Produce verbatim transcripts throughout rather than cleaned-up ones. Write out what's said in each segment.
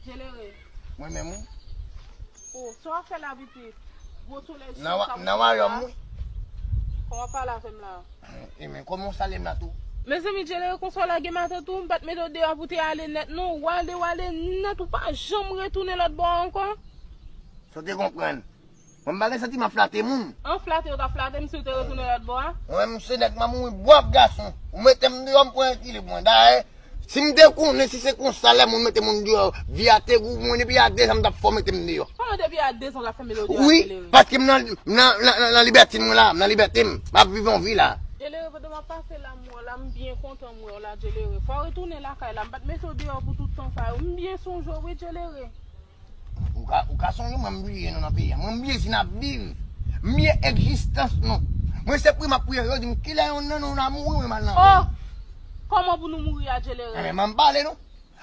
Jelere. Mwen menm, wi. O, sa w ap fè la, pitit? Gwo solèy sou sa w nan wayòm, wi. Kòman w ap pale avè m la? E men, kòman w salye m la tou? Mezanmi, Jelere, konsa w lage matant ou, m pa t mete w deyò pou w te ale nèt, non. W ale, w ale nèt, ou pa janm retounen lòt bò a ankò. Sa w te konprann? Mwen m pa gen santiman flate moun. An flate, ou ta flate m si w te retounen lòt bò a? Mwen menm se nèg m ap mouri bwòf gason. Ou mete m deyò, m pran ekilib mwen. Dayè, si m te konnen si se konsa lè moun mete moun deyò, vi a te gou mwen depi a dezan m t ap fè w mete m deyò. Kòman depi a dezan w t ap fè m mete w deyò? Wi, Jelere? Paske m nan, m nan, nan, nan, nan libète mwen la, m nan libète m. M ap viv yon vi la. Jelere, pandan m ap pase la, m wè w la, m byen kontan m wè w la, Jelere. Fò w retounen lakay la, m pa t mete w deyò pou tout tan sa yo. M byen sonje w, wi, Jelere. Ou ka, ou ka sonje mwen m bliye nou nan peyi a. Mwen m bliye si n ap viv. M bliye egzistans nou. Mwen se priye m ap priye, yo di m kilè yonn nan nou a mouri, mwen m al nan. Oh! Kòman pou nou mouri a, Jelere? Enben, ban m pale non.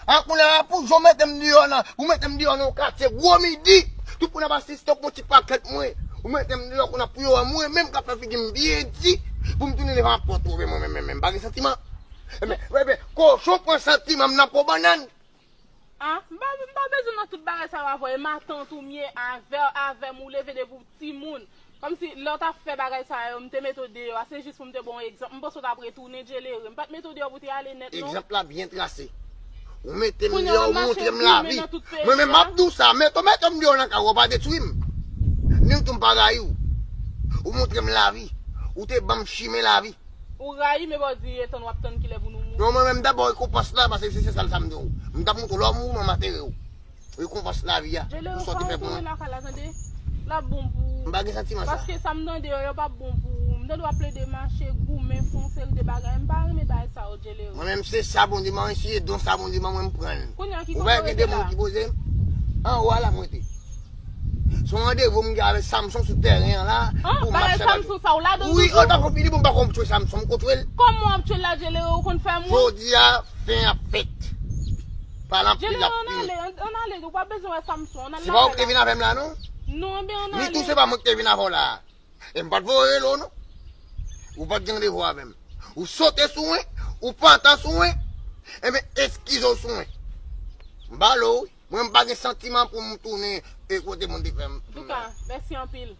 An kounye a pou jan w mete m deyò nan, ou mete m deyò nan yon katye gwo midi. Tout moun ap asiste pou yon ti pakèt mwen. Ou mete m deyò kounye a pou yo wè mwen menm k ap fè figi m byen di. Pou m tounen devan pòt ou, men mwen menm, menm, menm, m pa gen santiman. Enben, enben, kochon pran santiman m nan po bannann. A, m pa, m pa bezwen nan tout bagay sa yo avè w. E matant ou m ye, avè w, avè m ou leve depi w timoun. Kòmsi lè w t ap fè bagay sa yo, m te mete w deyò a, se jis pou m te ba w yon egzanp. M panse w t ap retounen, Jelere. M pa t mete w deyò pou w te ale nèt, non. Egzanp la byen trase. Ou mete m deyò, ou montre m lavi. Mwen menm m ap di w sa, mete w mete m deyò nan kay ou, w pa detwi m. Ni w tou m pa rayi w. Ou montre m lavi. Ou te ban m chimen lavi. Ou rayi m epi w di etan w ap tann kilè pou nou mouri. Non, mwen menm dabò rekonpans la, paske se, se sa l sa m di w. M t ap montre w lè w mouri, mwen m antere w. Rekonpans lavi a, pou sa w te fè pou mwen. Jelere, fò w retounen lakay la, tande? L ap bon pou ou. M pa gen santiman sa. Paske sa m tande yo, yo p ap bon pou ou. M tande w ap plede mache, goumen, fè yon seri de bagay. M pa renmen bagay sa yo, Jelere. Mwen menm se sa Bondye ban mwen, si e don sa Bondye ban mwen, m pran l. Kounye a ki kote w rete la? Ou wè gen de moun ki poze m? Anwo a la mwen te. Se yon randevou m gen avèk Samson sou tèren an la. An, pou bagay match la. Samson sa w ladan toujou? Wi, an ta fini pou m pa konn tchwe Samson, m konn tchwe l. Kòman w ap tchwe l la, Jelere, ou konn fè moun? Jodi a, fen ap fèt. Pale anpil, Jelere, ann ale, ann, ann ale, ou pa bezwen wè Samson, ann al lakay la. Se pa ou ki te vin avè m la, non? Non, enben ann ale. Ni tou se pa mwen ki te vin avè w la. E m pa t voye rele w, non. Ou pa t gen randevou avè m. Ou sote sou mwen, ou pantan sou mwen. Enben, eskize w sou mwen. M pale w, wi. Mwen, m pa gen santiman pou m tounen e kote moun te fè m. Antouka, mèsi anpil.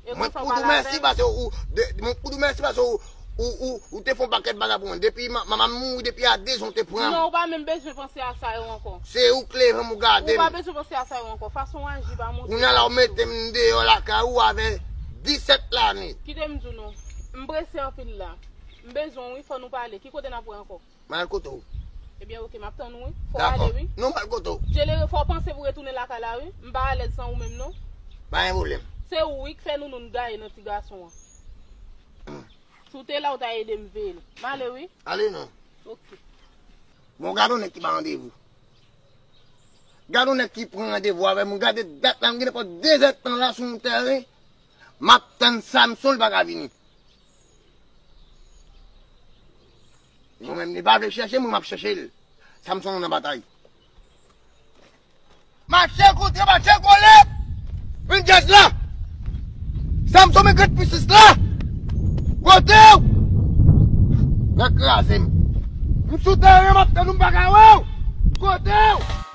E konsa w pale avè m. Mwen pou di w mèsi paske ou, de, mwen pou di w mèsi paske ou, ou, ou, ou te fè yon pakèt bagay pou mwen. Depi ma-, manman m mouri, depi a dezan w te pran m. Non, ou pa menm bezwen panse a sa yo ankò. Se ou k leve m, ou gade m. Ou pa bezwen panse a sa yo ankò. Fason w aji pa montre. Kounye a la, ou mete m deyò lakay ou avè disèt lane. Kite m di w non. M prese anpil la. M bezwen w, wi, fò nou pale. Ki kote n ap wè ankò? M al kote w. Ebyen, oke, m ap tann ou, wi. Fò w ale, wi. Dakò. Non, m al kote w. Jelere, fò w panse pou retounen lakay la, wi. M pa alèz san ou menm, non. Pa gen pwoblèm. Se ou, wi, k fè Nounoun gaye nan ti gason an. Si w te la, ou ta ede m veye l. M ale, wi. Ale non. Oke. Bon, gade yon nèg ki ba randevou. Gade yon nèg ki pran randevou avè m. Gade dat la, m gen nenpòt de zèdtan la sou yon tèren. M ap tann Samson, li pa ka vini. Mwen menm, li pa vle chèche m, mwen m ap chèche l. Samson nan batay. Mache kontre, mache kole. Vin djaz la. Samson, men grenn pisans la. Kote w? Nan kraze m. M sou tèren, m ap tann ou, m pa ka wè w. Kote w?